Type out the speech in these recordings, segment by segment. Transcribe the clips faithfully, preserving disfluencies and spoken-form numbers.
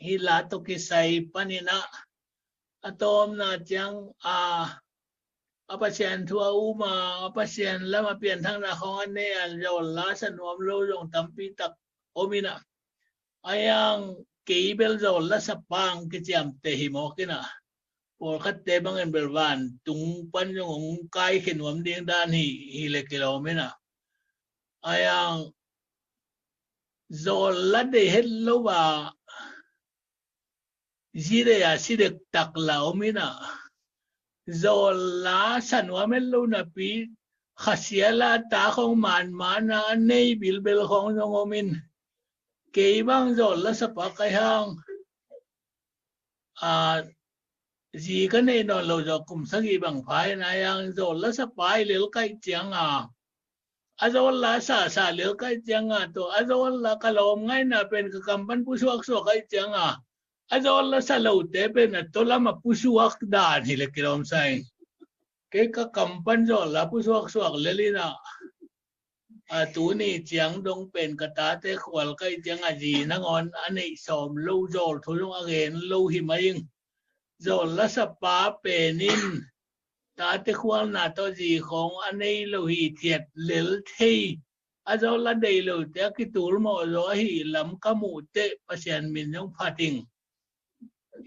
hih la tawh kisai panin ah a tawpna ciang a, a Pasian thu a um a, a Pasian lam a pianthakna khawng a nei a, zawl la sa nuam lo zong tampi tak om in ah, a yang kei bel zawl la sa pa hong kiciamteh hi mawk in ah, pawlkhatte bangin bel vantung pan zong hong kaikhia nuam ding dan hi, hi leh kilawm in ah, a yang zawl la deih het lo a zi deih a si dektak la om in ah, zawl la sa nuam het lo napi, khasia la ta khawng manman a a nei bilbel khawng zong om in, kei bang zawl la sa pa ka hi hang, a, zi ka neih nawn lo zaw kum sagih bang pha in ah, a yang zawl la sa pa hi lel ka hih ciang a, a zawl la sa sa lel ka hih ciang a, tua a zawl la ka lawm ngaihna pen ka kam pan pusuaksuak ka hih ciang a, a zawl la sa lote pen a tua lam a pusuak dan hi leh kilawm sa ing. Kei ka kam pan zawl la pusuaksuak lel in ah, a tuni ciang dong pen ka tate khual ka hih ciang a, zi nangawn a neih sawm lo, zawl thu zong a gen lo hi mah ing. Zawl la sa pa pen in tate khualna tawh zi khawng a nei lo hithiat lel thei, a zawl la deih lote a kitul mawh zaw ahih lam ka muh teh Pasian min zong phat ing.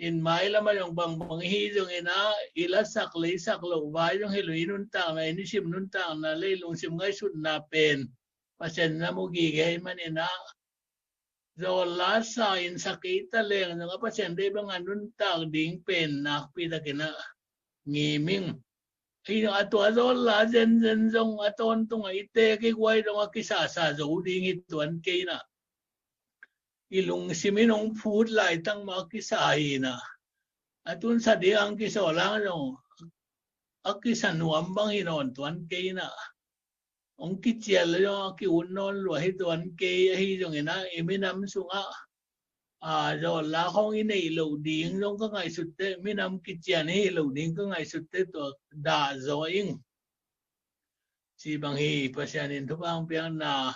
In mailam ah zong bangbang hi zongin ah, i lasak leisak loh vai zong hi lo, i nuntakna, i nisim nuntakna, lei lungsim ngaihsutna pen Pasian na mu gige ahih manin ah, zawl la sa in sa kei ta leng zong a Pasian deih banga nuntak ding pen nakpi takin ah ngim ing. Hi zong a tua zawl la zenzen zong a tawntung a i teek i guai zong a kisasa zo ding hi tuan kei in ah, i lungsim in hong phut laitak mah a kisa hi in ah, a tun sa ding ang kisawl ang zong a kisa nuam bang hi nawn tuan kei in ah, hong kicial zong a ki-ut nawn lua hi tuan kei. Ahi zongin ah i minam sungah a, zawl la khawng i neih loh ding zong ka ngaihsut teh, minam kician hi loh ding ka ngaihsut teh, tua dah zaw ing. Ci bang hi, Pasian in thupha hong piakna